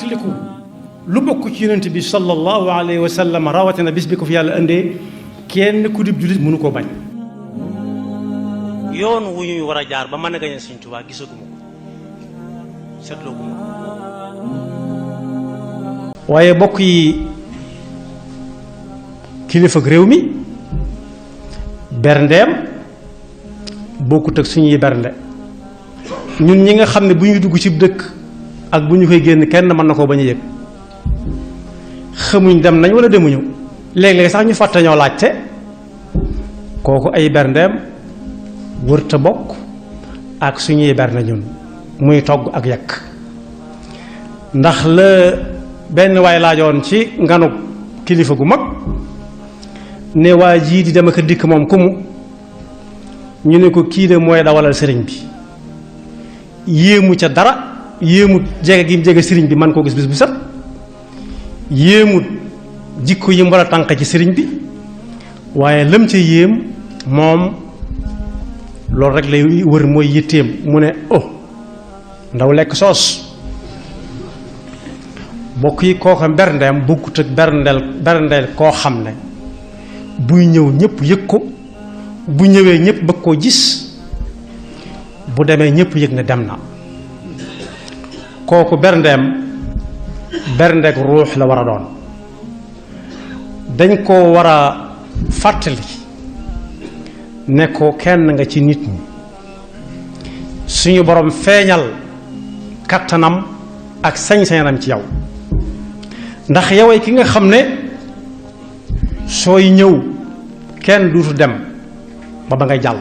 fàttaliku lu bokk ci yonent bi sallallahu alayhi wa sallam rawatina bis bi ko fi yàlla indee kenn ku dib jullit mënu koo bañ. yoon wu ñuy war a jaar ba mën a gañe Sëñ Tuubaa gisaguma ko seetlooguma ko. waaye bokk yi kilifa ak réew mi berndeem bokkut ak suñuy bernde ñun ñi nga xam ne bu ñuy dugg ci dëkk ak bu ñu koy génn kenn mën na koo bañ a yëg xamuñ dem nañ wala demuñu léeg-léeg sax ñu fàtte ñoo laajte kooku ay berndeem wërta bokk ak suñuy bernde ñun muy togg ak yàq ndax la benn waay laajoon ci nganu kilifa gu mag ne waa jii di dem ak dikk moom ku mu ñu ne ko kii de mooy dawalal sëriñ bi yéemu ca dara yéemut jege gi mu jege sëriñ bi man koo gis bis bu set yéemut jikko yi mu war a tànq ci sëriñ bi waaye lëm ca yéem moom loolu rek lay wër mooy yitteem mu ne oh ndaw lekk soos bokk yi kooka berndeem bokkut ak berndeel koo xam ne buy ñëw ñëpp yëg ko bu ñëwee ñëpp bëgg koo gis bu demee ñëpp yëg ne dem na kooku berndeem berndeek ruux la war a doon dañ koo war a fàttali ne ko kenn nga ci nit ñi suñu borom feeñal kattanam ak sañ-sañam ci yow ndax yoway ki nga xam ne sooy ñëw kenn duutu dem ba ngay jàll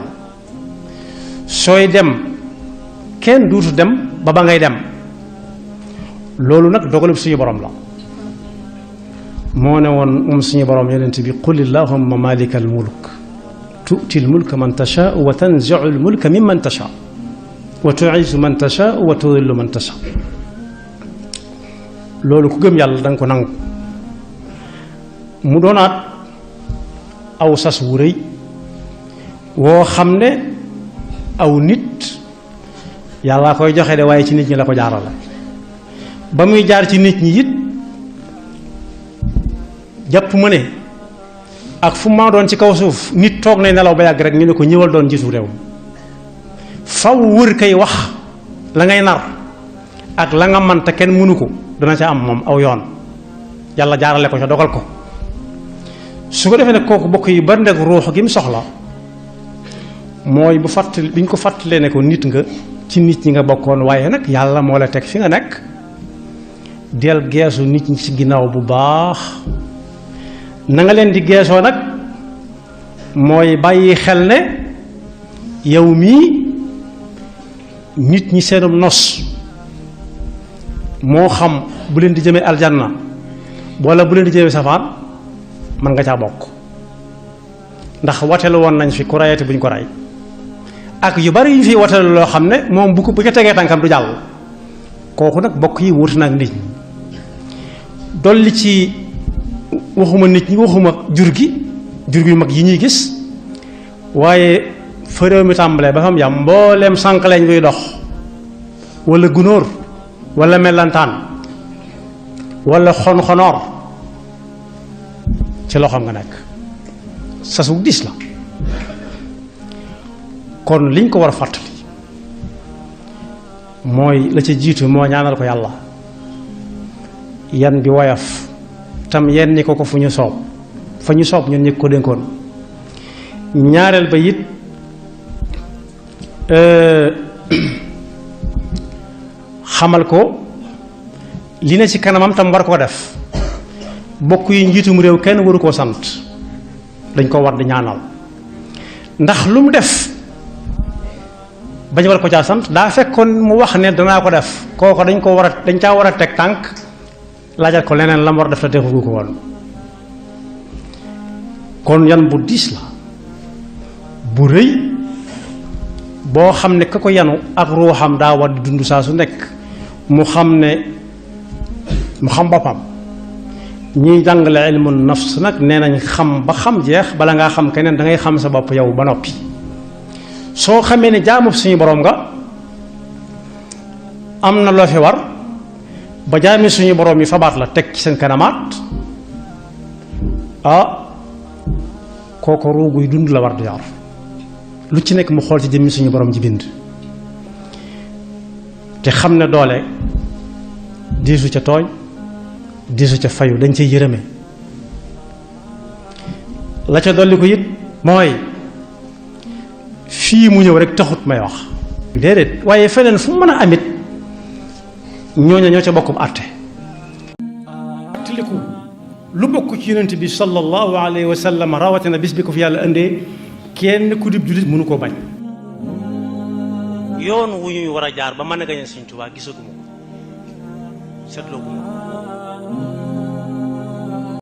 sooy dem kenn duutu dem ba ngay dem loolu nag dogalub suñu borom la moo ne woon moom suñu borom yonent bi qul illahumma malika al mulk tu'ti al mulka man tashaa wa tanzi'u al mulka mimman tashaa wa tu'izzu man tashaa wa tudillu man tashaa loolu ku gëm yàlla danga ko nangu mu doonaat aw sas wu rëy woo xam ne aw nit yàlla koy joxe de waaye ci nit ñi la ko jaarale ba muy jaar ci nit ñi it jàpp ma ne ak fu ma doon ci kaw suuf nit toog na nelaw ba yàgg rek ñu ne ko ñëwal doon jiitu réew faw wër kay wax la ngay nar ak la nga man te kenn mënu ko dana ca am moom aw yoon yàlla jaarale ko ca dogal ko su ko defee nag kooku bokk yi bari ndek ruux gi mu soxla mooy bu fàttali bi ñu ko fàttalee ne ko nit nga ci nit ñi nga bokkoon waaye nag yàlla moo la teg fi nga nekk del geesu nit ñi ci ginnaaw bu baax na nga leen di geesoo nag mooy bàyyi xel ne yow mii nit ñi seenum nos moo xam bu leen di jëmee aljanna wala bu leen di jëmee safaan mën nga caa bokk ndax watelu woon nañ fi ku rayati buñ ko rey ak yu bari yu fi watelu loo xam ne moom bu ca tegee tànkam du jàll kooku nag bokk yi wuti nag nit ñi dolli ci waxuma nit ñi waxuma jur gi yu mag yi ñuy gis waaye fa réew mi tàmbalee ba fam yam mbooleem sànq lañ koy dox wala gunóor wala mellantaan wala xon-xonoor ci loxoom nga nekk sasug dis la kon liñ ko war a fàttali mooy la ca jiitu moo ñaanal ko yàlla yan bi woyof tam yenn ni ko fu ñu soob fa ñu soob ñun ñi ko dénkoon ñaareel ba it xamal ko li ne ci kanamam tam war koo def bokk yi njiitum réew kenn waru koo sant dañ ko war di ñaanal ndax lu mu def bañ war ko caa sant daa fekkoon mu wax ne danaa ko def kooko dañ caa war a teg tànk laajal ko leneen la mu war a def te defu ko woon kon yan bu diis la bu rëy boo xam ne ka ko yanu ak ruuxam daa war di dund saa su nekk mu xam boppam ñiy jàngale ilmu nafs nag nee nañ xam ba xam jeex bala ngaa xam keneen da ngay xam sa bopp yow ba noppi soo xamee ne jaamu suñu borom nga am na loo fi war ba jaami suñu borom yi fabaat la teg ci seen kanamaat kooku ruuguy dund la war di yor lu ci nekk mu xool ci jëmmi suñu borom ji bind te xam ne doole diisu ca tooñ diisu ca fayu dañ cay yërëme la ca dolli ko it mooy fii mu ñëw rek taxut may wax déedéet waaye feneen fu mën a amit ñooña ñoo ca bokkum àtte tiliku lu bokk ci yonent bi sallallahu alayhi wa sallam rawatina bis bi ko fi yàlla indee kenn ku dib jullit mënu koo bañ yoon wu ñuy war a jaar ba mën a gañe Sëñ Tuubaa gisaguma ko seetloo guma ko